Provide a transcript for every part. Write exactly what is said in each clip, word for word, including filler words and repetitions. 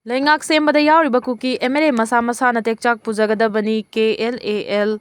ꯂꯩꯉꯥꯛ ꯁꯦꯝꯕꯗ ꯌꯥꯎꯔꯤꯕ ꯀꯨꯀꯤ M L A ꯃꯁꯥ ꯃꯁꯥꯅ ꯇꯦꯛꯆꯥꯛ ꯄꯨꯖꯒꯗꯕꯅꯤ, K L A L꯫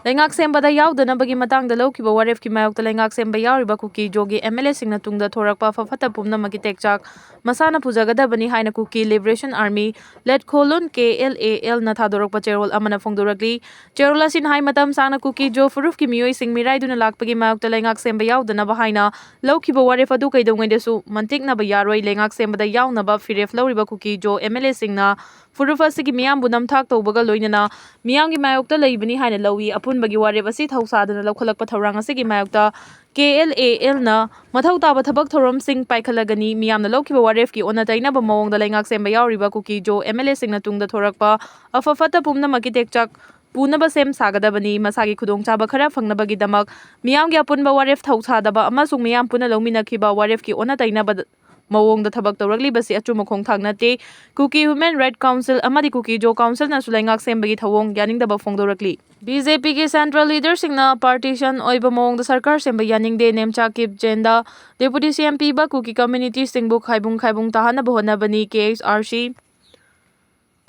ꯂꯩꯉꯥꯛ ꯁꯦꯝꯕꯗ ꯌꯥꯎꯗꯅꯕꯒꯤ ꯃꯇꯥꯡꯗ ꯂꯧꯈꯤꯕ ꯋꯥꯔꯦꯞꯀꯤ ꯃꯥꯌꯣꯛꯇ ꯂꯩꯉꯥꯛ ꯁꯦꯝꯕ ꯌꯥꯎꯔꯤꯕ ꯀꯨꯀꯤ ꯖꯣꯒꯤ M L A ꯁꯤꯡꯅ ꯇꯨꯡꯗ ꯊꯣꯔꯛꯄ ꯑꯐ ꯐꯠꯇ ꯄꯨꯝꯅꯃꯛꯀꯤ ꯇꯦꯛꯆꯥꯛ ꯃꯁꯥꯅ ꯄꯨꯖꯒꯗꯕꯅꯤ ꯍꯥꯏꯅ ꯀꯨꯀꯤ ꯂꯤꯕꯔꯦꯁꯟ ꯑꯥꯔꯃꯤ, ꯂꯦꯠꯈꯣꯂꯨꯟ, K L A L ꯅ ꯊꯥꯗꯣꯔꯛꯄ ꯆꯦꯔꯣꯜ ꯑꯃꯅ ꯐꯣꯡꯗꯣꯔꯛꯂꯤ꯫ ꯆꯦꯔꯣꯜ ꯑꯁꯤꯅ ꯍꯥꯏ, ꯃꯇꯝ ꯁꯥꯡꯅ ꯀꯨꯀꯤ ꯖꯣ ꯐꯨꯔꯨꯞꯀꯤ ꯃꯤꯑꯣꯏꯁꯤꯡ ꯃꯤꯔꯥꯏꯗꯨꯅ ꯂꯥꯛꯄꯒꯤ ꯃꯥꯌꯣꯛꯇ ꯂꯩꯉꯥꯛ ꯁꯦꯝꯕ ꯌꯥꯎꯗꯅꯕ ꯍꯥꯏꯅ ꯂꯧꯈꯤꯕ ꯋꯥꯔꯦꯞ ꯑꯗꯨ ꯀꯩꯗꯧꯉꯩꯗꯁꯨ ꯃꯟꯇꯤꯛꯅꯕ ꯌꯥꯔꯣꯏ꯫ ꯂꯩꯉꯥꯛ ꯁꯦꯝꯕꯗ ꯌꯥꯎꯅꯕ ꯐꯤꯔꯦꯞ ꯂꯧꯔꯤꯕ ꯀꯨꯀꯤ ꯖꯣ M L A ꯁꯤꯡꯅ ꯐꯨꯔꯨꯞ ꯑꯁꯤꯒꯤ ꯃꯤꯌꯥꯝꯕꯨ ꯅꯝꯊꯥꯛ ꯇꯧꯕꯒ ꯂꯣꯏꯅꯅ ꯃꯤꯌꯥꯝꯒꯤ ꯃꯥꯌꯣꯛꯇ ꯂꯩꯕꯅꯤ ꯍꯥꯏꯅ ꯂꯧꯏ꯫ ꯑꯄꯨꯟꯕꯒꯤ ꯋꯥꯔꯦꯞ ꯑꯁꯤ ꯊꯧꯁꯥꯗꯅ ꯂꯧꯈꯠꯂꯛꯄ ꯊꯧꯔꯥꯡ ꯑꯁꯤꯒꯤ ꯃꯥꯌꯣꯛꯇ K L A L ꯅ ꯃꯊꯧ ꯇꯥꯕ ꯊꯕꯛ ꯊꯧꯔꯝꯁꯤꯡ ꯄꯥꯏꯈꯠꯂꯒꯅꯤ꯫ ꯃꯤꯌꯥꯝꯅ ꯂꯧꯈꯤꯕ ꯋꯥꯔꯦꯞꯀꯤ ꯑꯣꯟꯅ ꯇꯩꯅꯕ ꯃꯑꯣꯡꯗ ꯂꯩꯉꯥꯛ ꯁꯦꯝꯕ ꯌꯥꯎꯔꯤꯕ ꯀꯨꯀꯤ ꯖꯣ M L A ꯁꯤꯡꯅ ꯇꯨꯡꯗ ꯊꯣꯔꯛꯄ ꯑꯐ ꯐꯠꯇ ꯄꯨꯝꯅꯃꯛꯀꯤ ꯇꯦꯛꯆꯥꯛ ꯄꯨꯅꯕ ꯁꯦꯝ ꯁꯥꯒꯗꯕꯅꯤ꯫ ꯃꯁꯥꯒꯤ ꯈꯨꯗꯣꯡꯆꯥꯕ ꯈꯔ ꯐꯪꯅꯕꯒꯤꯗꯃꯛ ꯃꯤꯌꯥꯝꯒꯤ ꯑꯄꯨꯟꯕ ꯋꯥꯔꯦꯞ ꯊꯧꯁꯥꯗꯕ ꯑꯃꯁꯨꯡ ꯃꯤꯌꯥꯝ ꯄꯨꯟꯅ ꯂꯧꯃꯤꯟꯅꯈꯤꯕ ꯋꯥꯔꯦꯞꯀꯤ ꯑꯣꯟꯅ ꯇꯩꯅꯕ ꯃꯑꯣꯡꯗ ꯊꯕꯛ ꯇꯧꯔꯛꯂꯤꯕꯁꯤ ꯑꯆꯨꯝꯕ ꯈꯣꯡꯊꯥꯡ ꯅꯠꯇꯦ꯫ ꯀꯨꯀꯤ ꯍ꯭ꯌꯨꯃꯦꯟ ꯔꯥꯏꯠ ꯀꯥꯎꯟꯁꯤꯜ ꯑꯃꯗꯤ ꯀꯨꯀꯤ ꯖꯣ ꯀꯥꯎꯟꯁꯤꯜꯅꯁꯨ ꯂꯩꯉꯥꯛ ꯁꯦꯝꯕꯒꯤ ꯊꯧꯑꯣꯡ ꯌꯥꯅꯤꯡꯗꯕ ꯐꯣꯡꯗꯣꯔꯛꯂꯤ꯫ B J P ꯒꯤ ꯁꯦꯟꯇ꯭ꯔꯦꯜ ꯂꯤꯗꯔꯁꯤꯡꯅ ꯄꯥꯔꯇꯤꯁꯟ ꯑꯣꯏꯕ ꯃꯑꯣꯡꯗ ꯁꯔꯀꯥꯔ ꯁꯦꯝꯕ ꯌꯥꯅꯤꯡꯗꯦ꯫ ꯅꯦꯝꯆꯥ ꯀꯤꯞꯖꯦꯟꯗ ꯗꯦꯄꯨꯇꯤ C M ꯄꯤꯕ ꯀꯨꯀꯤ ꯀꯝꯃ꯭ꯌꯨꯅꯤꯇꯤꯁꯤꯡꯕꯨ ꯈꯥꯏꯕꯨꯡ ꯈꯥꯏꯕꯨꯡ ꯇꯥꯍꯟꯅꯕ ꯍꯣꯠꯅꯕꯅꯤ꯫ K H R C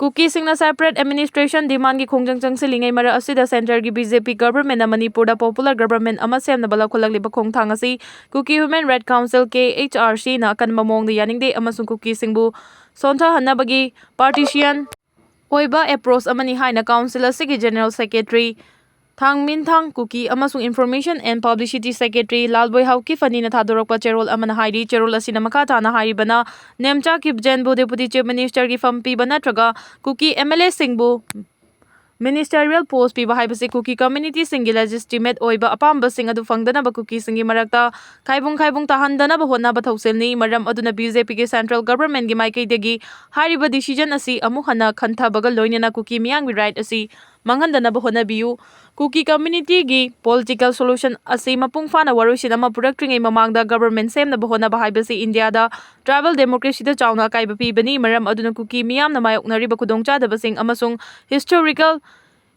ꯀꯨꯀꯤꯁꯤꯡꯅ separate administration demandꯒꯤ ꯈꯣꯡꯖꯪ ꯆꯪꯁꯤꯜꯂꯤꯉꯩ ꯃꯔꯛ ꯑꯁꯤꯗ ꯁꯦꯟꯇꯔꯒꯤ B J P ꯒꯚꯔꯟꯃꯦꯟꯅ ꯃꯅꯤꯄꯨꯔꯗ ꯄꯣꯄꯨꯂꯔ ꯒꯚꯔꯟꯃꯦꯟ ꯑꯃ ꯁꯦꯝꯅꯕ ꯂꯧꯈꯠꯂꯛꯂꯤꯕ ꯈꯣꯡꯊꯥꯡ ꯑꯁꯤ Kuki Human Right Council, K H R C ꯅ ꯑꯀꯟꯕ ꯃꯑꯣꯡꯗ ꯌꯥꯅꯤꯡꯗꯦ ꯑꯃꯁꯨꯡ ꯀꯨꯀꯤꯁꯤꯡꯕꯨ ꯁꯣꯟꯊꯍꯟꯅꯕꯒꯤ ꯄꯥꯔꯇꯤꯁꯤꯌꯟ ꯑꯣꯏꯕ ꯑꯦꯄ꯭ꯔꯣꯆ ꯑꯃꯅꯤ ꯍꯥꯏꯅ ꯀꯥꯎꯟꯁꯤꯜ ꯑꯁꯤꯒꯤ ꯖꯦꯅꯔꯦꯜ ꯁꯦꯀ꯭ꯔꯦꯇꯔꯤ ꯊꯥꯡꯃꯤꯟꯊꯥꯡ ꯀꯨꯀꯤ ꯑꯃꯁꯨꯡ information and publicity secretary ꯂꯥꯜꯕꯣꯏ Haokip ꯑꯅꯤꯅ ꯊꯥꯗꯣꯔꯛꯄ ꯆꯦꯔꯣꯜ ꯑꯃꯅ ꯍꯥꯏꯔꯤ꯫ ꯆꯦꯔꯣꯜ ꯑꯁꯤꯅ ꯃꯈꯥ ꯇꯥꯅ ꯍꯥꯏꯔꯤꯕꯅ, ꯅꯦꯝꯆꯥ ꯀꯤꯞꯖꯦꯟꯕꯨ ꯗꯦꯄꯨꯇꯤ ꯆꯤꯐ ꯃꯤꯅꯤꯁꯇꯔꯒꯤ ꯐꯝ ꯄꯤꯕ ꯅꯠꯇ꯭ꯔꯒ ꯀꯨꯀꯤ M L A ꯁꯤꯡꯕꯨ ꯃꯤꯅꯤꯁꯇꯔꯤꯌꯦꯜ ꯄꯣꯁ ꯄꯤꯕ ꯍꯥꯏꯕꯁꯤ ꯀꯨꯀꯤ ꯀꯝꯃ꯭ꯌꯨꯅꯤꯇꯤꯁꯤꯡꯒꯤ ꯂꯦꯖꯤꯁꯇꯤꯃꯦꯠ ꯑꯣꯏꯕ ꯑꯄꯥꯝꯕꯁꯤꯡ ꯑꯗꯨ ꯐꯪꯗꯅꯕ ꯀꯨꯀꯤꯁꯤꯡꯒꯤ ꯃꯔꯛꯇ ꯈꯥꯏꯕꯨꯡ ꯈꯥꯏꯕꯨꯡ ꯇꯥꯍꯟꯗꯅꯕ ꯍꯣꯠꯅꯕ ꯊꯧꯁꯤꯜꯅꯤ꯫ ꯃꯔꯝ ꯑꯗꯨꯅ B J P ꯒꯤ ꯁꯦꯟꯇ꯭ꯔꯦꯜ ꯒꯚꯔꯟꯃꯦꯟꯒꯤ ꯃꯥꯏꯀꯩꯗꯒꯤ ꯍꯥꯏꯔꯤꯕ ꯗꯤꯁꯤꯖꯟ ꯑꯁꯤ ꯑꯃꯨꯛ ꯍꯟꯅ ꯈꯟꯊꯕꯒ ꯂꯣꯏꯅꯅ ꯀꯨꯀꯤ ꯃꯤꯌꯥꯝꯒꯤ ꯔꯥꯏꯠ ꯑꯁꯤ ꯃꯥꯡꯍꯟꯗꯅꯕ ꯍꯣꯠꯅꯕꯤꯌꯨ꯫ ꯀꯨꯀꯤ ꯀꯝꯃ꯭ꯌꯨꯅꯤꯇꯤꯒꯤ ꯄꯣꯂꯤꯇꯤꯀꯦꯜ ꯁꯣꯂꯨꯁꯟ ꯑꯁꯤ ꯃꯄꯨꯡ ꯐꯥꯅ ꯋꯥꯔꯣꯏꯁꯤꯟ ꯑꯃ ꯄꯨꯔꯛꯇ꯭ꯔꯤꯉꯩ ꯃꯃꯥꯡꯗ ꯒꯚꯔꯟꯃꯦꯟ ꯁꯦꯝꯅꯕ ꯍꯣꯠꯅꯕ ꯍꯥꯏꯕꯁꯤ ꯏꯟꯗꯤꯌꯥꯗ ꯇ꯭ꯔꯥꯏꯕꯦꯜ ꯗꯦꯃꯣꯀ꯭ꯔꯦꯁꯤꯗ ꯆꯥꯎꯅ ꯑꯀꯥꯏꯕ ꯄꯤꯕꯅꯤ꯫ ꯃꯔꯝ ꯑꯗꯨꯅ ꯀꯨꯀꯤ ꯃꯤꯌꯥꯝꯅ ꯃꯥꯌꯣꯛꯅꯔꯤꯕ ꯈꯨꯗꯣꯡꯆꯥꯗꯕꯁꯤꯡ ꯑꯃꯁꯨꯡ ꯍꯤꯁꯇꯣꯔꯤꯀꯦꯜ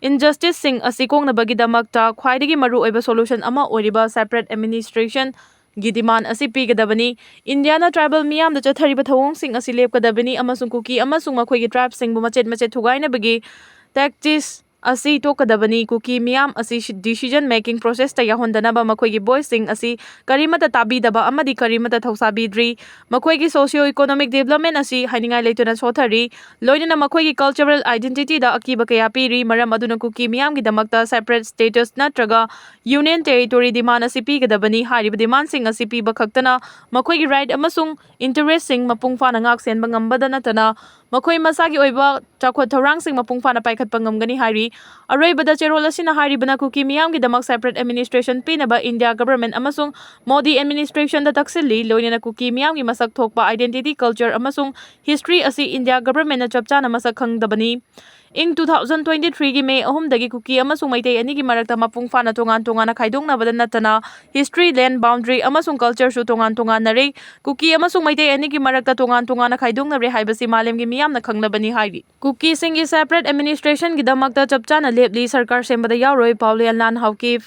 ꯏꯟꯖꯁꯇꯤꯁꯁꯤꯡ ꯑꯁꯤ ꯀꯣꯛꯅꯕꯒꯤꯗꯃꯛꯇ ꯈ꯭ꯋꯥꯏꯗꯒꯤ ꯃꯔꯨꯑꯣꯏꯕ ꯁꯣꯂꯨꯁꯟ ꯑꯃ ꯑꯣꯏꯔꯤꯕ separate administration ꯒꯤ demand ꯑꯁꯤ ꯄꯤꯒꯗꯕꯅꯤ꯫ ꯏꯟꯗꯤꯌꯥꯅ tribal ꯃꯤꯌꯥꯝꯗ ꯆꯠꯊꯔꯤꯕ ꯊꯧꯑꯣꯡꯁꯤꯡ ꯑꯁꯤ ꯂꯦꯞꯀꯗꯕꯅꯤ ꯑꯃꯁꯨꯡ ꯀꯨꯀꯤ ꯑꯃꯁꯨꯡ ꯃꯈꯣꯏꯒꯤ tribe ꯁꯤꯡꯕꯨ ꯃꯆꯦꯠ ꯃꯆꯦꯠ ꯊꯨꯒꯥꯏꯅꯕꯒꯤ tactics ꯑꯁꯤ ꯇꯣꯛꯀꯗꯕꯅꯤ꯫ ꯀꯨꯀꯤ ꯃꯤꯌꯥꯝ ꯑꯁꯤ ꯁꯤ-, decision making process ꯇ ꯌꯥꯎꯍꯟꯗꯅꯕ ꯃꯈꯣꯏꯒꯤ voice ꯁꯤꯡ ꯑꯁꯤ ꯀꯔꯤꯃꯠꯇ ꯇꯥꯕꯤꯗꯕ ꯑꯃꯗꯤ ꯀꯔꯤꯃꯠꯇ ꯊꯧꯁꯥꯕꯤꯗ꯭ꯔꯤ꯫ ꯃꯈꯣꯏꯒꯤ socio economic development ꯑꯁꯤ ꯍꯥꯏꯅꯤꯡꯉꯥꯏ ꯂꯩꯇꯅ ꯁꯣꯊꯔꯤ, ꯂꯣꯏꯅꯅ ꯃꯈꯣꯏꯒꯤ cultural identity ꯗ ꯑꯀꯤꯕ ꯀꯌꯥ ꯄꯤꯔꯤ꯫ ꯃꯔꯝ ꯑꯗꯨꯅ ꯀꯨꯀꯤ ꯃꯤꯌꯥꯝꯒꯤꯗꯃꯛꯇ separate status ꯅꯠꯇ꯭ꯔꯒ union territory demand ꯑꯁꯤ ꯄꯤꯒꯗꯕꯅꯤ꯫ ꯍꯥꯏꯔꯤꯕ demand ꯁꯤꯡ ꯑꯁꯤ ꯄꯤꯕ ꯈꯛꯇꯅ ꯃꯈꯣꯏꯒꯤ right ꯑꯃꯁꯨꯡ interest ꯁꯤꯡ ꯃꯄꯨꯡ ꯐꯥꯅ ꯉꯥꯛ ꯁꯦꯟꯕ ꯉꯝꯕꯗ ꯅꯠꯇꯅ ꯃꯈꯣꯏ ꯃꯁꯥꯒꯤ ꯑꯣꯏꯕ ꯆꯥꯎꯈꯠ ꯊꯧꯔꯥꯡꯁꯤꯡ ꯃꯄꯨꯡ ꯐꯥꯅ ꯄꯥꯏꯈꯠꯄ ꯉꯝꯒꯅꯤ ꯍꯥꯏꯔꯤ꯫ ꯑꯔꯣꯏꯕꯗ ꯆꯦꯔꯣꯜ ꯑꯁꯤꯅ ꯍꯥꯏꯔꯤꯕꯅ ꯀꯨꯀꯤ ꯃꯤꯌꯥꯝꯒꯤꯗꯃꯛ separate administration ꯄꯤꯅꯕ ꯏꯟꯗꯤꯌꯥ government ꯑꯃꯁꯨꯡ ꯃꯣꯗꯤ administration ꯗ ꯇꯛꯁꯤꯜꯂꯤ, ꯂꯣꯏꯅꯅ ꯀꯨꯀꯤ ꯃꯤꯌꯥꯝꯒꯤ ꯃꯁꯛ ꯊꯣꯛꯄ identity, culture ꯑꯃꯁꯨꯡ history ꯑꯁꯤ ꯏꯟꯗꯤꯌꯥ government ꯅ ꯆꯞ ꯆꯥꯅ ꯃꯁꯛ ꯈꯪꯗꯕꯅꯤ꯫ ꯏꯪ two thousand twenty three ꯒꯤ ꯃꯦ ꯑꯍꯨꯝꯗꯒꯤ ꯀꯨꯀꯤ ꯑꯃꯁꯨꯡ ꯃꯩꯇꯩ ꯑꯅꯤꯒꯤ ꯃꯔꯛꯇ ꯃꯄꯨꯡ ꯐꯥꯅ ꯇꯣꯉꯥꯟ ꯇꯣꯉꯥꯟꯅ ꯈꯥꯏꯗꯣꯛꯅꯕꯗ ꯅꯠꯇꯅ history, land boundary ꯑꯃꯁꯨꯡ culture ꯁꯨ ꯇꯣꯉꯥꯟ ꯇꯣꯉꯥꯟꯅꯔꯦ꯫ ꯀꯨꯀꯤ ꯑꯃꯁꯨꯡ ꯃꯩꯇꯩ ꯑꯅꯤꯒꯤ ꯃꯔꯛꯇ ꯇꯣꯉꯥꯟ ꯇꯣꯉꯥꯟꯅ ꯈꯥꯏꯗꯣꯛꯅꯔꯦ ꯍꯥꯏꯕꯁꯤ ꯃꯥꯂꯦꯝꯒꯤ ꯃꯤꯌꯥꯝꯅ ꯈꯪꯂꯕꯅꯤ ꯍꯥꯏꯔꯤ꯫ ꯀꯨꯀꯤꯁꯤꯡꯒꯤ separate administration ꯒꯤꯗꯃꯛꯇ ꯆꯞ ꯆꯥꯅ ꯂꯦꯞꯂꯤ ꯁꯔꯀꯥꯔ ꯁꯦꯝꯕꯗ ꯌꯥꯎꯔꯣꯏ, ꯄꯥꯎꯂꯦꯟꯂꯥꯟ ꯍꯥꯎꯀꯤꯞ꯫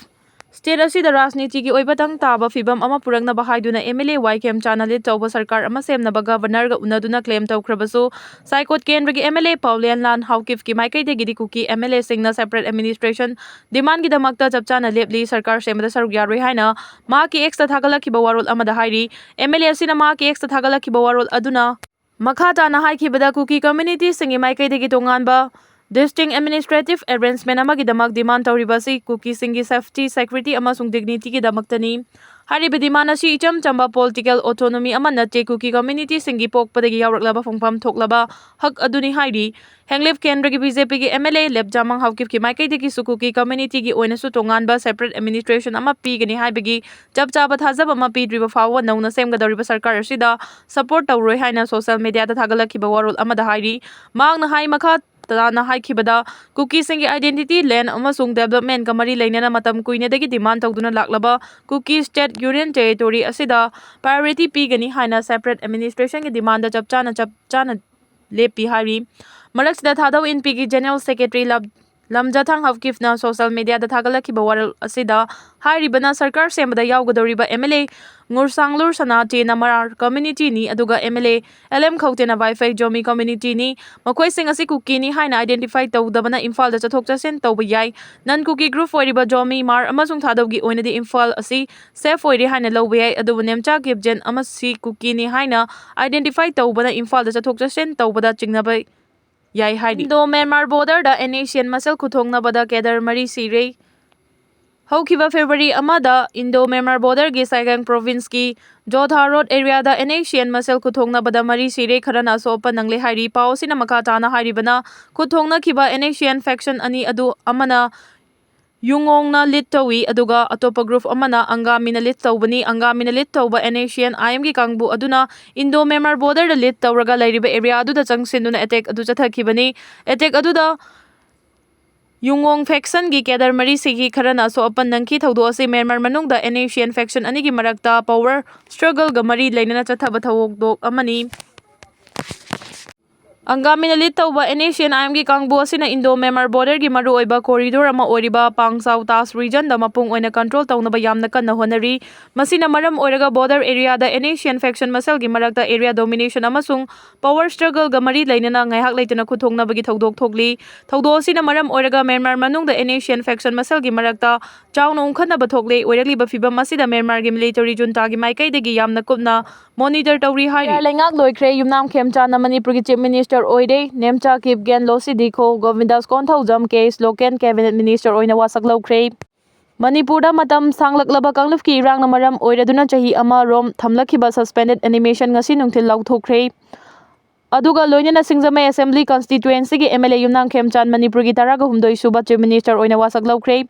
State ꯑꯁꯤꯗ ꯔꯥꯖꯅꯤꯇꯤꯒꯤ ꯑꯣꯏꯕ ꯇꯪ ꯇꯥꯕ ꯐꯤꯕꯝ ꯑꯃ ꯄꯨꯔꯛꯅꯕ ꯍꯥꯏꯗꯨꯅ M L A Y ꯈꯦꯝꯆꯥꯅ lead ꯇꯧꯕ ꯁꯔꯀꯥꯔ ꯑꯃ ꯁꯦꯝꯅꯕ Governor ꯒ ꯎꯅꯗꯨꯅ claim ꯇꯧꯈ꯭ꯔꯕꯁꯨ, ꯁꯥꯏꯀꯣꯠ ꯀꯦꯟꯗ꯭ꯔꯒꯤ M L A ꯄꯥꯎꯂꯦꯟꯂꯥꯟ ꯍꯥꯎꯀꯤꯞꯀꯤ ꯃꯥꯏꯀꯩꯗꯒꯤꯗꯤ Kuki M L A ꯁꯤꯡꯅ separate administration demand ꯒꯤꯗꯃꯛꯇ ꯆꯞ ꯆꯥꯅ ꯂꯦꯞꯂꯤ, ꯁꯔꯀꯥꯔ ꯁꯦꯝꯕꯗ ꯁꯔꯨꯛ ꯌꯥꯔꯣꯏ ꯍꯥꯏꯅ ꯃꯍꯥꯛꯀꯤ X ꯇ ꯊꯥꯒꯠꯂꯛꯈꯤꯕ ꯋꯥꯔꯣꯜ ꯑꯃꯗ ꯍꯥꯏꯔꯤ꯫ M L A ꯑꯁꯤꯅ ꯃꯍꯥꯛꯀꯤ X ꯇ ꯊꯥꯒꯠꯂꯛꯈꯤꯕ ꯋꯥꯔꯣꯜ ꯑꯗꯨꯅ ꯃꯈꯥ ꯇꯥꯅ ꯍꯥꯏꯈꯤꯕꯗ, ꯀꯨꯀꯤ community ꯁꯤꯡꯒꯤ ꯃꯥꯏꯀꯩꯗꯒꯤ ꯇꯣꯉꯥꯟꯕ distinct administrative arrangement ꯑꯃꯒꯤꯗꯃꯛ demand ꯇꯧꯔꯤꯕ ꯑꯁꯤ ꯀꯨꯀꯤꯁꯤꯡꯒꯤ safety, security ꯑꯃꯁꯨꯡ dignity ꯒꯤꯗꯃꯛꯇꯅꯤ꯫ ꯍꯥꯏꯔꯤꯕ demand ꯑꯁꯤ ꯏꯆꯝ ꯆꯝꯕ political autonomy ꯑꯃ ꯅꯠꯇꯦ, ꯀꯨꯀꯤ community ꯁꯤꯡꯒꯤ ꯄꯣꯛꯄꯗꯒꯤ ꯌꯥꯎꯔꯛꯂꯕ ꯐꯪꯐꯝ ꯊꯣꯛꯂꯕ ꯍꯛ ꯑꯗꯨꯅꯤ ꯍꯥꯏꯔꯤ꯫ ꯍꯦꯡꯂꯤꯞ ꯀꯦꯟꯗ꯭ꯔꯒꯤ B J P ꯒꯤ M L A ꯂꯦꯞꯖꯥꯃꯪ ꯍꯥꯎꯀꯤꯞꯀꯤ ꯃꯥꯏꯀꯩꯗꯒꯤꯁꯨ Kuki community ꯒꯤ ꯑꯣꯏꯅꯁꯨ ꯇꯣꯉꯥꯟꯕ separate administration ꯑꯃ ꯄꯤꯒꯅꯤ ꯍꯥꯏꯕꯒꯤ ꯆꯞ ꯆꯥꯕ ꯊꯥꯖꯕ ꯑꯃ ꯄꯤꯗ꯭ꯔꯤꯕ ꯐꯥꯎꯕ ꯅꯧꯅ ꯁꯦꯝꯒꯗꯧꯔꯤꯕ ꯁꯔꯀꯥꯔ ꯑꯁꯤꯗ support ꯇꯧꯔꯣꯏ ꯍꯥꯏꯅ social media ꯗ ꯊꯥꯒꯠꯂꯛꯈꯤꯕ ꯋꯥꯔꯣꯜ ꯑꯃꯗ ꯍꯥꯏꯔꯤ꯫ ꯃꯍꯥꯛꯅ ꯍꯥꯏ, ꯃꯈꯥ ꯇꯥꯅ ꯍꯥꯏꯈꯤꯕꯗ, ꯀꯨꯀꯤꯁꯤꯡꯒꯤ identity, land ꯑꯃꯁꯨꯡ development ꯀ ꯃꯔꯤ ꯂꯩꯅꯅ ꯃꯇꯝ ꯀꯨꯏꯅꯗꯒꯤ demand ꯇꯧꯗꯨꯅ ꯂꯥꯛꯂꯕ ꯀꯨꯀꯤ state union territory ꯑꯁꯤꯗ priority ꯄꯤꯒꯅꯤ ꯍꯥꯏꯅ separate administration ꯒꯤ demand ꯗ ꯆꯞ ꯆꯥꯅ, ꯆꯞ ꯆꯥꯅ ꯂꯦꯞꯄꯤ ꯍꯥꯏꯔꯤ꯫ ꯃꯔꯛꯁꯤꯗ ꯊꯥꯗꯧ ꯏꯟꯄꯤꯒꯤ General Secretary ꯂꯞ-, ꯂꯝꯖꯥꯊꯥꯡ ꯍꯞꯀꯤꯞꯅ ꯁꯣꯁꯤꯌꯦꯜ ꯃꯤꯗꯤꯌꯥꯗ ꯊꯥꯒꯠꯂꯛꯈꯤꯕ ꯋꯥꯔꯣꯜ ꯑꯁꯤꯗ ꯍꯥꯏꯔꯤꯕꯅ ꯁꯔꯀꯥꯔ ꯁꯦꯝꯕꯗ ꯌꯥꯎꯒꯗꯧꯔꯤꯕ ꯑꯦꯝ ꯑꯦꯜ ꯑꯦ ꯉꯨꯔꯁꯥꯡꯂꯨꯔ ꯁꯅꯥ ꯆꯦꯅ ꯃꯔꯥꯔ ꯀꯝꯃ꯭ꯌꯨꯅꯤꯇꯤꯅꯤ, ꯑꯗꯨꯒ M L A L M ꯈꯧꯇꯦꯅ ꯋꯥꯏꯐꯩ ꯖꯣꯃꯤ ꯀꯝꯃ꯭ꯌꯨꯅꯤꯇꯤꯅꯤ꯫ ꯃꯈꯣꯏꯁꯤꯡ ꯑꯁꯤ ꯀꯨꯀꯤꯅꯤ ꯍꯥꯏꯅ identify ꯇꯧꯗꯕꯅ ꯏꯝꯐꯥꯜꯗ ꯆꯠꯊꯣꯛ ꯆꯠꯁꯤꯟ ꯇꯧꯕ ꯌꯥꯏ꯫ Non-Kuki group ꯑꯣꯏꯔꯤꯕ ꯖꯣꯃꯤ, ꯃꯥꯔ ꯑꯃꯁꯨꯡ ꯊꯥꯗꯧꯒꯤ ꯑꯣꯏꯅꯗꯤ ꯏꯝꯐꯥꯜ ꯑꯁꯤ safe ꯑꯣꯏꯔꯦ ꯍꯥꯏꯅ ꯂꯧꯕ ꯌꯥꯏ, ꯑꯗꯨꯕꯨ ꯅꯦꯝꯆꯥ ꯀꯤꯞꯖꯦꯟ ꯑꯃꯁꯤ ꯀꯨꯀꯤꯅꯤ ꯍꯥꯏꯅ identify ꯇꯧꯕꯅ ꯏꯝꯐꯥꯜꯗ ꯆꯠꯊꯣꯛ ꯆꯠꯁꯤꯟ ꯇꯧꯕꯗ ꯆꯤꯡꯅꯕ ꯌꯥꯏ ꯍꯥꯏꯔꯤ꯫ Indo Myanmar border the N A C N ꯃꯁꯦꯜ ꯈꯨꯊꯣꯡꯅꯕꯗ cadre ꯃꯔꯤ ꯁꯤꯔꯦ꯫ ꯍꯧꯈꯤꯕ February ꯑꯃꯗ Indo Myanmar border ꯒꯤ Sagaing province ꯀꯤ ꯖꯣꯊꯥ ꯔꯣꯗ ꯑꯦꯔꯤꯌꯥꯗ N A C N ꯃꯁꯦꯜ ꯈꯨꯊꯣꯡꯅꯕꯗ ꯃꯔꯤ ꯁꯤꯔꯦ, ꯈꯔꯅ ꯑꯁꯣꯛ ꯑꯄꯟ ꯅꯪꯂꯦ ꯍꯥꯏꯔꯤ꯫ ꯄꯥꯎ ꯑꯁꯤꯅ ꯃꯈꯥ ꯇꯥꯅ ꯍꯥꯏꯔꯤꯕꯅ, ꯈꯨꯠꯊꯣꯡꯅꯈꯤꯕ N A C N faction ꯑꯅꯤ ꯑꯗꯨ ꯑꯃꯅ ꯌꯨꯡꯉꯣꯡꯅ lead ꯇꯧꯏ, ꯑꯗꯨꯒ ꯑꯇꯣꯞꯄ group ꯑꯃꯅ ꯑꯪꯒꯥꯃꯤꯅ lead ꯇꯧꯕꯅꯤ꯫ ꯑꯪꯒꯥꯃꯤꯅ lead ꯇꯧꯕ N A C N I M ꯒꯤ ꯀꯥꯡꯕꯨ ꯑꯗꯨꯅ Indo Myanmar border ꯗ lead ꯇꯧꯔꯒ ꯂꯩꯔꯤꯕ ꯑꯦꯔꯤꯌꯥ ꯑꯗꯨꯗ ꯆꯪꯁꯤꯟꯗꯨꯅ attack ꯑꯗꯨ ꯆꯠꯊꯈꯤꯕꯅꯤ꯫ Attack ꯑꯗꯨꯗ ꯌꯨꯡꯉꯣꯡ faction ꯒꯤ cadre ꯃꯔꯤ ꯁꯤꯈꯤ, ꯈꯔꯅ ꯑꯁꯣꯛ ꯑꯄꯟ ꯅꯪꯈꯤ꯫ ꯊꯧꯗꯣꯛ ꯑꯁꯤ ꯃ꯭ꯌꯥꯟꯃꯥꯔ ꯃꯅꯨꯡꯗ N A C N faction ꯑꯅꯤꯒꯤ ꯃꯔꯛꯇ power struggle ꯒ ꯃꯔꯤ ꯂꯩꯅꯅ ꯆꯠꯊꯕ ꯊꯧꯗꯣꯛ ꯑꯃꯅꯤ꯫ ꯑꯪꯒꯥꯃꯤꯅ lead ꯇꯧꯕ N A C N I M ꯒꯤ ꯀꯥꯡꯕꯨ ꯑꯁꯤꯅ Indo Myanmar border ꯒꯤ ꯃꯔꯨꯑꯣꯏꯕ corridor ꯑꯃ ꯑꯣꯏꯔꯤꯕ ꯄꯥꯡꯆꯥꯎ ꯇꯥꯁ region ꯗ ꯃꯄꯨꯡ ꯑꯣꯏꯅ control ꯇꯧꯅꯕ ꯌꯥꯝꯅ ꯀꯟꯅ ꯍꯣꯠꯅꯔꯤ꯫ ꯃꯁꯤꯅ ꯃꯔꯝ ꯑꯣꯏꯔꯒ border area the N A C N faction ꯃꯁꯦꯜꯒꯤ ꯃꯔꯛꯇ area domination ꯑꯃꯁꯨꯡ power struggle ꯒ ꯃꯔꯤ ꯂꯩꯅꯅ ꯉꯥꯏꯍꯥꯛ ꯂꯩꯇꯅ ꯈꯨꯠꯊꯣꯡꯅꯕꯒꯤ ꯊꯧꯗꯣꯛ ꯊꯣꯛꯂꯤ꯫ ꯊꯧꯗꯣꯛ ꯑꯁꯤꯅ ꯃꯔꯝ ꯑꯣꯏꯔꯒ ꯃ꯭ꯌꯥꯟꯃꯥꯔ ꯃꯅꯨꯡꯗ N A C N faction ꯃꯁꯦꯜꯒꯤ ꯃꯔꯛꯇ ꯆꯥꯎꯅ ꯎꯪꯈꯠꯅꯕ ꯊꯣꯛꯂꯦ꯫ ꯑꯣꯏꯔꯛꯂꯤꯕ ꯐꯤꯚꯝ ꯑꯁꯤꯗ ꯃ꯭ꯌꯥꯟꯃꯥꯔꯒꯤ military junta ꯒꯤ ꯃꯥꯏꯀꯩꯗꯒꯤ ꯌꯥꯝꯅ ꯀꯨꯞꯅ monitor ꯇꯧꯔꯤ ꯍꯥꯏꯔꯤ꯫ ꯂꯩꯉꯥꯛ ꯂꯣꯏꯈ꯭ꯔꯦ꯫ ꯌꯨꯝꯅꯥꯝ ꯈꯦꯝꯆꯥꯟꯅ ꯃꯅꯤꯄꯨꯔꯒꯤ Chief Minister ꯑꯣꯏꯔꯦ꯫ ꯅꯦꯝꯆꯥ ꯀꯤꯞꯒꯦꯟ, ꯂꯣꯁꯤ ꯗꯤꯈꯣ, ꯒꯣꯕꯤꯟꯗꯥꯁ ꯀꯣꯟꯊꯧꯖꯝ, ꯀꯦ ꯏꯁꯂꯣꯀꯦꯟ cabinet minister ꯑꯣꯏꯅ ꯋꯥꯁꯛ ꯂꯧꯈ꯭ꯔꯦ꯫ ꯃꯅꯤꯄꯨꯔꯗ ꯃꯇꯝ ꯁꯥꯡꯂꯛꯂꯕ ꯀꯥꯡꯂꯨꯞꯀꯤ ꯏꯔꯥꯡꯅ ꯃꯔꯝ ꯑꯣꯏꯔꯗꯨꯅ ꯆꯍꯤ ꯑꯃꯔꯣꯝ ꯊꯝꯂꯛꯈꯤꯕ suspended animation ꯉꯁꯤ ꯅꯨꯡꯊꯤꯜ ꯂꯧꯊꯣꯛꯈ꯭ꯔꯦ꯫ ꯑꯗꯨꯒ ꯂꯣꯏꯅꯅ ꯁꯤꯡꯖꯃꯩ Assembly Constituency ꯒꯤ M L A ꯌꯨꯝꯅꯥꯝ ꯈꯦꯝꯆꯥꯟ ꯃꯅꯤꯄꯨꯔꯒꯤ ꯇꯔꯥꯒ ꯍꯨꯝꯗꯣꯏ ꯁꯨꯕ Chief Minister ꯑꯣꯏꯅ ꯋꯥꯁꯛ ꯂꯧꯈ꯭ꯔꯦ꯫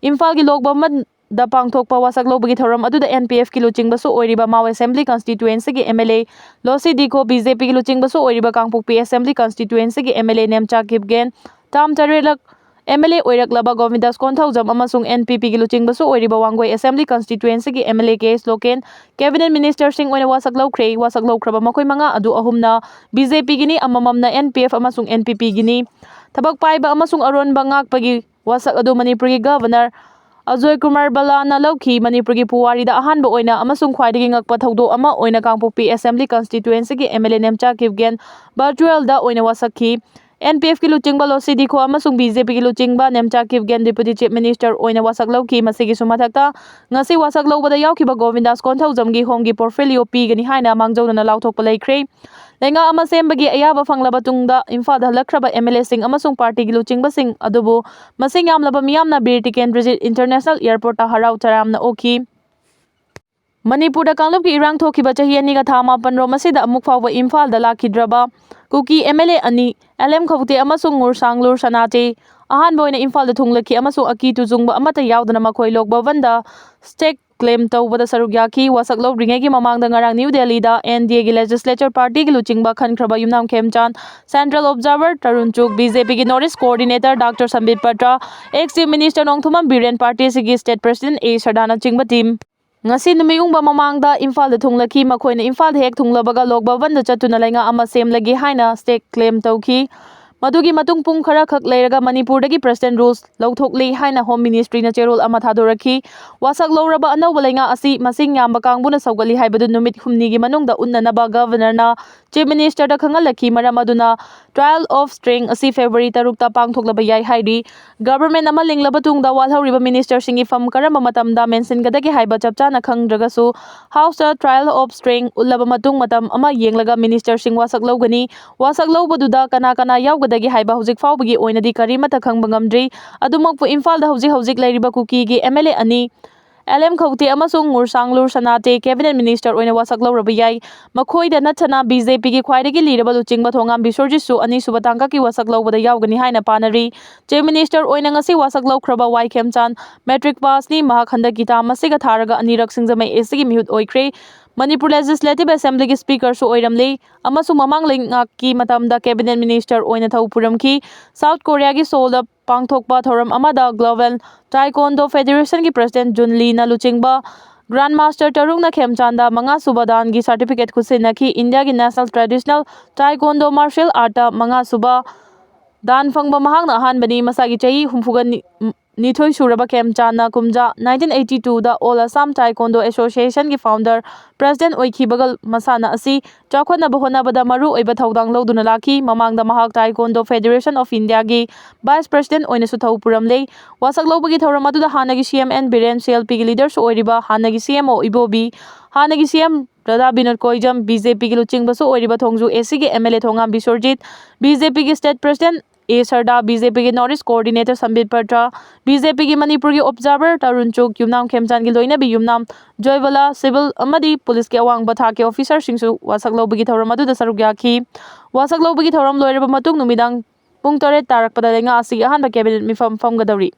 ꯏꯝꯐꯥꯜꯒꯤ ꯂꯣꯛ ꯚꯕꯟꯗ ꯄꯥꯡꯊꯣꯛꯄ ꯋꯥꯁꯛ ꯂꯧꯕꯒꯤ ꯊꯧꯔꯝ ꯑꯗꯨꯗ N P F ꯀꯤ ꯂꯨꯆꯤꯡꯕꯁꯨ ꯑꯣꯏꯔꯤꯕ ꯃꯥꯎ Assembly Constituency ꯒꯤ M L A ꯂꯣꯁꯤ ꯗꯤꯈꯣ, B J P ꯒꯤ ꯂꯨꯆꯤꯡꯕꯁꯨ ꯑꯣꯏꯔꯤꯕ ꯀꯥꯡꯄꯣꯛꯄꯤ Assembly Constituency ꯒꯤ M L A Nemcha Kipgen, term ꯇꯔꯦꯠꯂꯛ MLA ꯑꯣꯏꯔꯛꯂꯕ ꯒꯣꯕꯤꯟꯗꯥꯁ Konthoujam ꯑꯃꯁꯨꯡ NPPꯒꯤ ꯂꯨꯆꯤꯡꯕꯁꯨ ꯑꯣꯏꯔꯤꯕ Wangoi Assembly Constituencyꯒꯤ MLA KS local, Cabinet Ministerꯁꯤꯡ ꯑꯣꯏꯅ ꯋꯥꯁꯛ ꯂꯧꯈ꯭ꯔꯦ꯫ ꯋꯥꯁꯛ ꯂꯧꯈ꯭ꯔꯕ ꯃꯈꯣꯏ ꯃꯉꯥ ꯑꯗꯨ ꯑꯍꯨꯝꯅ BJPꯒꯤꯅꯤ, ꯑꯃꯃꯝꯅ NPF ꯑꯃꯁꯨꯡ NPPꯒꯤꯅꯤ꯫ ꯊꯕꯛ ꯄꯥꯏꯕ ꯑꯃꯁꯨꯡ ꯑꯔꯣꯟꯕ ꯉꯥꯛꯄꯒꯤ ꯋꯥꯁꯛ ꯑꯗꯨ ꯃꯅꯤꯄꯨꯔꯒꯤ Governor ꯑꯖꯣꯏ ꯀꯨꯃꯥꯔ ꯕꯂꯥꯅ ꯂꯧꯈꯤ꯫ ꯃꯅꯤꯄꯨꯔꯒꯤ ꯄꯨꯋꯥꯔꯤꯗ ꯑꯍꯥꯟꯕ ꯑꯣꯏꯅ ꯑꯃꯁꯨꯡ ꯈ꯭ꯋꯥꯏꯗꯒꯤ ꯉꯛꯄ ꯊꯧꯗꯣꯛ ꯑꯃ ꯑꯣꯏꯅ ꯀꯥꯡꯄꯣꯛꯄꯤ Assembly Constituencyꯒꯤ MLA ꯅꯦꯝꯆꯥ ꯀꯤꯞꯒꯦꯟ virtualꯗ ꯑꯣꯏꯅ ꯋꯥꯁꯛꯈꯤ꯫ NPFꯀꯤ ꯂꯨꯆꯤꯡꯕ ꯂꯣꯁꯤ ꯗꯤꯈꯣ ꯑꯃꯁꯨꯡ BJPꯒꯤ ꯂꯨꯆꯤꯡꯕ Nemcha Kipgen Deputy Chief Minister ꯑꯣꯏꯅ ꯋꯥꯁꯛ ꯂꯧꯈꯤ꯫ ꯃꯁꯤꯒꯤꯁꯨ ꯃꯊꯛꯇ, ꯉꯁꯤ ꯋꯥꯁꯛ ꯂꯧꯕꯗ ꯌꯥꯎꯈꯤꯕ ꯒꯣꯕꯤꯟꯗꯥꯁ ꯀꯣꯟꯊꯧꯖꯝꯒꯤ homeꯒꯤ portfolio ꯄꯤꯒꯅꯤ ꯍꯥꯏꯅ ꯃꯥꯡꯖꯧꯅꯅ ꯂꯥꯎꯊꯣꯛꯄ ꯂꯩꯈ꯭ꯔꯦ꯫ ꯂꯩꯉꯥꯛ ꯑꯃ ꯁꯦꯝꯕꯒꯤ ꯑꯌꯥꯕ ꯐꯪꯂꯕ ꯇꯨꯡꯗ ꯏꯝꯐꯥꯜꯗ ꯍꯜꯂꯛꯈ꯭ꯔꯕ MLAꯁꯤꯡ ꯑꯃꯁꯨꯡ partyꯒꯤ ꯂꯨꯆꯤꯡꯕꯁꯤꯡ ꯑꯗꯨꯕꯨ ꯃꯁꯤꯡ ꯌꯥꯝꯂꯕ ꯃꯤꯌꯥꯝꯅ ꯕꯤꯔ ꯇꯤꯀꯦꯟꯗ꯭ꯔꯖꯤꯠ International Airportꯇ ꯍꯔꯥꯎ ꯇꯌꯥꯝꯅ ꯑꯣꯛꯈꯤ꯫ ꯃꯅꯤꯄꯨꯔꯗ ꯀꯥꯡꯂꯨꯞꯀꯤ ꯏꯔꯥꯡ ꯊꯣꯛꯈꯤꯕ ꯆꯍꯤ ꯑꯅꯤꯒ ꯊꯥ ꯃꯥꯄꯟ ꯔꯣꯝ ꯑꯁꯤꯗ ꯑꯃꯨꯛ ꯐꯥꯎꯕ ꯏꯝꯐꯥꯜꯗ ꯂꯥꯛꯈꯤꯗ꯭ꯔꯕ ꯀꯨꯀꯤ MLA ꯑꯅꯤ, ꯑꯦꯜ ꯑꯦꯝ ꯈꯧꯇꯦ ꯑꯃꯁꯨꯡ ꯉꯨꯔꯁꯥꯡꯂꯨꯔ ꯁꯅꯥꯇꯦ, ꯑꯍꯥꯟꯕ ꯑꯣꯏꯅ ꯏꯝꯐꯥꯜꯗ ꯊꯨꯡꯂꯛꯈꯤ ꯑꯃꯁꯨꯡ ꯑꯀꯤ ꯇꯨꯖꯨꯡꯕ ꯑꯃꯠꯇ ꯌꯥꯎꯗꯅ ꯃꯈꯣꯏ ꯂꯣꯛ ꯚꯕꯟꯗ stake claim ꯇꯧꯕꯗ ꯁꯔꯨꯛ ꯌꯥꯈꯤ꯫ ꯋꯥꯁꯛ ꯂꯧꯗ꯭ꯔꯤꯉꯩꯒꯤ ꯃꯃꯥꯡꯗ ꯉꯔꯥꯡ ꯅ꯭ꯌꯨ ꯗꯦꯜꯂꯤꯗ NDAꯒꯤ legislature partyꯒꯤ ꯂꯨꯆꯤꯡꯕ ꯈꯟꯈ꯭ꯔꯕ ꯌꯨꯝꯅꯥꯝ ꯈꯦꯝꯆꯥꯟ, Central Observer Tarun ꯆꯨꯛ, BJPꯒꯤ North East Coordinator Doctor ꯁꯝꯕꯤꯠ Patra, Ex Chief Minister Nongthombam Biren, partyꯁꯤꯒꯤ state president A ꯁꯗꯥꯅꯆꯤꯡꯕ team ꯉꯁꯤ ꯅꯨꯃꯤꯠ ꯌꯨꯡꯕ ꯃꯃꯥꯡꯗ ꯏꯝꯐꯥꯜꯗ ꯊꯨꯡꯂꯛꯈꯤ꯫ ꯃꯈꯣꯏꯅ ꯏꯝꯐꯥꯜꯗ ꯍꯦꯛ ꯊꯨꯡꯂꯕꯒ ꯂꯣꯛ ꯚꯕꯟꯗ ꯆꯠꯇꯨꯅ ꯂꯩꯉꯥꯛ ꯑꯃ ꯁꯦꯝꯂꯒꯦ ꯍꯥꯏꯅ stake claim ꯇꯧꯈꯤ꯫ ꯃꯗꯨꯒꯤ ꯃꯇꯨꯡ ꯄꯨꯡ ꯈꯔꯈꯛ ꯂꯩꯔꯒ ꯃꯅꯤꯄꯨꯔꯗꯒꯤ President Rules ꯂꯧꯊꯣꯛꯂꯦ ꯍꯥꯏꯅ Home Ministryꯅ ꯆꯦꯔꯣꯜ ꯑꯃ ꯊꯥꯗꯣꯔꯛꯈꯤ꯫ ꯋꯥꯁꯛ ꯂꯧꯔꯕ ꯑꯅꯧꯕ ꯂꯩꯉꯥꯛ ꯑꯁꯤ ꯃꯁꯤꯡ ꯌꯥꯝꯕ ꯀꯥꯡꯕꯨꯅ ꯁꯧꯒꯠꯂꯤ ꯍꯥꯏꯕꯗꯨ ꯅꯨꯃꯤꯠ ꯍꯨꯝꯅꯤꯒꯤ ꯃꯅꯨꯡꯗ ꯎꯠꯅꯅꯕ Governorꯅ Chief Ministerꯗ ꯈꯪꯍꯜꯂꯛꯈꯤ꯫ ꯃꯔꯝ ꯑꯗꯨꯅ trial of strength ꯑꯁꯤ February ꯇꯔꯨꯛꯇ ꯄꯥꯡꯊꯣꯛꯂꯕ ꯌꯥꯏ ꯍꯥꯏꯔꯤ꯫ Government ꯑꯃ ꯂꯤꯡꯂꯕ ꯇꯨꯡꯗ ꯋꯥꯠꯍꯧꯔꯤꯕ ministerꯁꯤꯡꯒꯤ ꯐꯝ ꯀꯔꯝꯕ ꯃꯇꯝꯗ mentionꯒꯗꯒꯦ ꯍꯥꯏꯕ ꯆꯞ ꯆꯥꯅ ꯈꯪꯗ꯭ꯔꯒꯁꯨ, Houseꯇ trial of strength ꯎꯠꯂꯕ ꯃꯇꯨꯡ ꯃꯇꯝ ꯑꯃ ꯌꯦꯡꯂꯒ ministerꯁꯤꯡ ꯋꯥꯁꯛ ꯂꯧꯒꯅꯤ꯫ ꯋꯥꯁꯛ ꯂꯧꯕꯗꯨꯗ ꯀꯅꯥ ꯀꯅꯥ ꯌꯥꯎꯒꯗꯒꯦ ꯍꯥꯏꯕ ꯍꯧꯖꯤꯛ ꯐꯥꯎꯕꯒꯤ ꯑꯣꯏꯅꯗꯤ ꯀꯔꯤꯃꯠꯇ ꯈꯪꯕ ꯉꯝꯗ꯭ꯔꯤ꯫ ꯑꯗꯨꯃꯛꯄꯨ ꯏꯝꯐꯥꯜꯗ ꯍꯧꯖꯤꯛ ꯍꯧꯖꯤꯛ ꯂꯩꯔꯤꯕ ꯀꯨꯀꯤꯒꯤ MLA ꯑꯅꯤ, ꯑꯦꯜ ꯑꯦꯝ ꯈꯧꯇꯦ ꯑꯃꯁꯨꯡ ꯉꯨꯔꯁꯥꯡꯂꯨꯔ ꯁꯅꯥꯇꯦ cabinet minister ꯑꯣꯏꯅ ꯋꯥꯁꯛ ꯂꯧꯔꯕ ꯌꯥꯏ꯫ ꯃꯈꯣꯏꯗ ꯅꯠꯇꯅ BJPꯒꯤ ꯈ꯭ꯋꯥꯏꯗꯒꯤ ꯂꯤꯔꯕ ꯂꯨꯆꯤꯡꯕ ꯊꯣꯉꯥꯝ ꯕꯤꯁ꯭ꯋꯔꯖꯤꯠꯁꯨ ꯑꯅꯤꯁꯨꯕ ꯇꯥꯡꯀꯛꯀꯤ ꯋꯥꯁꯛ ꯂꯧꯕꯗ ꯌꯥꯎꯒꯅꯤ ꯍꯥꯏꯅ ꯄꯥꯅꯔꯤ꯫ Chief Minister ꯑꯣꯏꯅ ꯉꯁꯤ ꯋꯥꯁꯛ ꯂꯧꯈ꯭ꯔꯕ ꯋꯥꯏ ꯈꯦꯝꯆꯥꯟ matric passꯅꯤ꯫ ꯃꯍꯥꯛ ꯍꯟꯗꯛꯀꯤ term ꯑꯁꯤꯒ ꯊꯥꯔꯒ ꯑꯅꯤꯔꯛ ꯁꯤꯡꯖꯃꯩ ACꯒꯤ ꯃꯤꯍꯨꯠ ꯑꯣꯏꯈ꯭ꯔꯦ꯫ ꯃꯅꯤꯄꯨꯔ ꯂꯦꯖꯤꯁꯂꯦꯇꯤꯚ ꯑꯦꯁꯦꯝꯕ꯭ꯂꯤꯒꯤ ꯁ꯭ꯄꯤꯀꯔꯁꯨ ꯑꯣꯏꯔꯝꯂꯤ ꯑꯃꯁꯨꯡ ꯃꯃꯥꯡ ꯂꯩꯉꯥꯛꯀꯤ ꯃꯇꯝꯗ ꯀꯦꯕꯤꯅꯦꯠ ꯃꯤꯅꯤꯁꯇꯔ ꯑꯣꯏꯅ ꯊꯧ ꯄꯨꯔꯝꯈꯤ꯫ ꯁꯥꯎꯠ ꯀꯣꯔꯤꯌꯥꯒꯤ ꯁꯣꯜꯗ ꯄꯥꯡꯊꯣꯛꯄ ꯊꯧꯔꯝ ꯑꯃꯗ ꯒ꯭ꯂꯣꯕꯦꯜ ꯇꯥꯏꯀꯣꯟꯗꯣ ꯐꯦꯗꯦꯔꯦꯁꯟꯒꯤ ꯄ꯭ꯔꯁꯤꯗꯦꯟꯠ ꯖꯨꯟ ꯂꯤꯅ ꯂꯨꯆꯤꯡꯕ ꯒ꯭ꯔꯥꯟꯗ ꯃꯥꯁꯇꯔ ꯇꯔꯨꯛꯅ ꯈꯦꯝꯆꯥꯟꯗ ꯃꯉꯥꯁꯨꯕ ꯗꯥꯟꯒꯤ ꯁꯥꯔꯇꯤꯐꯤꯀꯦꯠ ꯈꯨꯠꯁꯤꯟꯅꯈꯤ꯫ ꯏꯟꯗꯤꯌꯥꯒꯤ ꯅꯦꯁꯅꯦꯜ ꯇ꯭ꯔꯦꯗꯤꯁꯅꯦꯜ ꯇꯥꯏꯀꯣꯟꯗꯣ ꯃꯥꯔꯁꯤꯌꯦꯜ ꯑꯥꯔꯠꯇ ꯃꯉꯥꯁꯨꯕ ꯗꯥꯟ ꯐꯪꯕ ꯃꯍꯥꯛꯅ ꯑꯍꯥꯟꯕꯅꯤ꯫ ꯃꯁꯥꯒꯤ ꯆꯍꯤ ꯍꯨꯝꯐꯨꯒ ꯅꯤꯊꯣꯏ ꯁꯨꯔꯕ ꯈꯦꯝꯆꯥꯟꯅ ꯀꯨꯝꯖꯥ nineteen eighty two ꯗ All Assam Taekwondo Association ꯒꯤ founder president ꯑꯣꯏꯈꯤꯕꯒ ꯃꯁꯥꯟꯅ ꯑꯁꯤ ꯆꯥꯎꯈꯠꯅꯕ ꯍꯣꯠꯅꯕꯗ ꯃꯔꯨ ꯑꯣꯏꯕ ꯊꯧꯗꯥꯡ ꯂꯧꯗꯨꯅ ꯂꯥꯛꯈꯤ꯫ ꯃꯃꯥꯡꯗ ꯃꯍꯥꯛ Taekwondo Federation of India ꯒꯤ vice president ꯑꯣꯏꯅꯁꯨ ꯊꯧ ꯄꯨꯔꯝꯂꯦ꯫ ꯋꯥꯁꯛ ꯂꯧꯕꯒꯤ ꯊꯧꯔꯝ ꯑꯗꯨꯗ ꯍꯥꯟꯅꯒꯤ C M N Biren, C L P ꯒꯤ ꯂꯤꯗꯔꯁꯨ ꯑꯣꯏꯔꯤꯕ ꯍꯥꯟꯅꯒꯤ C M O ꯏꯕꯣꯕꯤ, ꯍꯥꯟꯅꯒꯤ C M Radha Vinod ꯀꯣꯏꯖꯝ, B J P ꯒꯤ ꯂꯨꯆꯤꯡꯕꯁꯨ ꯑꯣꯏꯔꯤꯕ ꯊꯣꯡꯖꯨ A C ꯒꯤ M L A Thongam ꯕꯤꯁ꯭ꯋꯔꯖꯤꯠ, B J P ꯒꯤ state president A ꯁꯔꯗꯥ, B J P ꯒꯤ North East coordinator ꯁꯝꯕꯤꯠ Patra, B J P ꯒꯤ ꯃꯅꯤꯄꯨꯔꯒꯤ observer ꯇꯔꯨꯟ ꯆꯨꯛ, ꯌꯨꯝꯅꯥꯝ ꯈꯦꯝꯆꯥꯟꯒꯤ ꯂꯣꯏꯅꯕꯤ ꯌꯨꯝꯅꯥꯝ ꯖꯣꯏꯕꯂꯥ, civil ꯑꯃꯗꯤ ꯄꯨꯂꯤꯁꯀꯤ ꯑꯋꯥꯡꯕ ꯊꯥꯛꯀꯤ officer ꯁꯤꯡꯁꯨ ꯋꯥꯁꯛ ꯂꯧꯕꯒꯤ ꯊꯧꯔꯝ ꯑꯗꯨꯗ ꯁꯔꯨꯛ ꯌꯥꯈꯤ꯫ ꯋꯥꯁꯛ ꯂꯧꯕꯒꯤ ꯊꯧꯔꯝ ꯂꯣꯏꯔꯕ ꯃꯇꯨꯡ ꯅꯨꯃꯤꯗꯥꯡ ꯄꯨꯡ ꯇꯔꯦꯠ ꯇꯥꯔꯛꯄꯗ ꯂꯩꯉꯥꯛ ꯑꯁꯤꯒꯤ ꯑꯍꯥꯟꯕ cabinet ꯃꯤꯐꯝ ꯐꯝꯒꯗꯧꯔꯤ꯫